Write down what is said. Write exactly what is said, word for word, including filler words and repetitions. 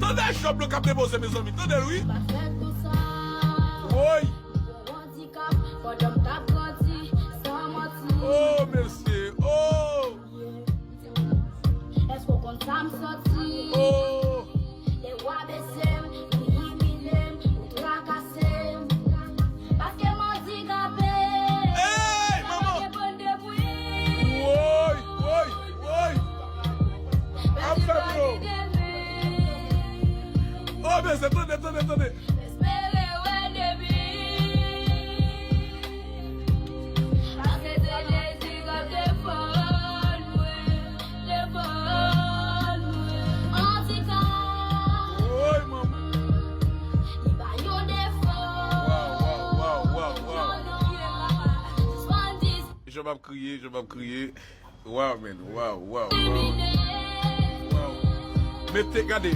Tande Job lo k ap depoze, mezanmi. Tande l, wi. Pa fèt konsa. Woy. Yon andikap pandan m t ap grandi, san manti. Oh, mesye. Oh. Èske w konn sa m santi? Oh. Lè w abese m, li imilye m, ou trakase m. Paske m andikape. Hey, manman. Woy, woy, woy. Ap fè m yo. Oh, mesye, tande, tande, tande. Espere wè depi. Paske se Jezi k ap defann mwen, defann mwen. Andikap. Woy, manman. Li pa yon defo. Waw, waw, waw, waw, waw. Non, non, papa. Sispann di. Jan m ap kriye, jan m ap kriye. Waw, man. Waw, waw, waw. Waw. Mete, gade,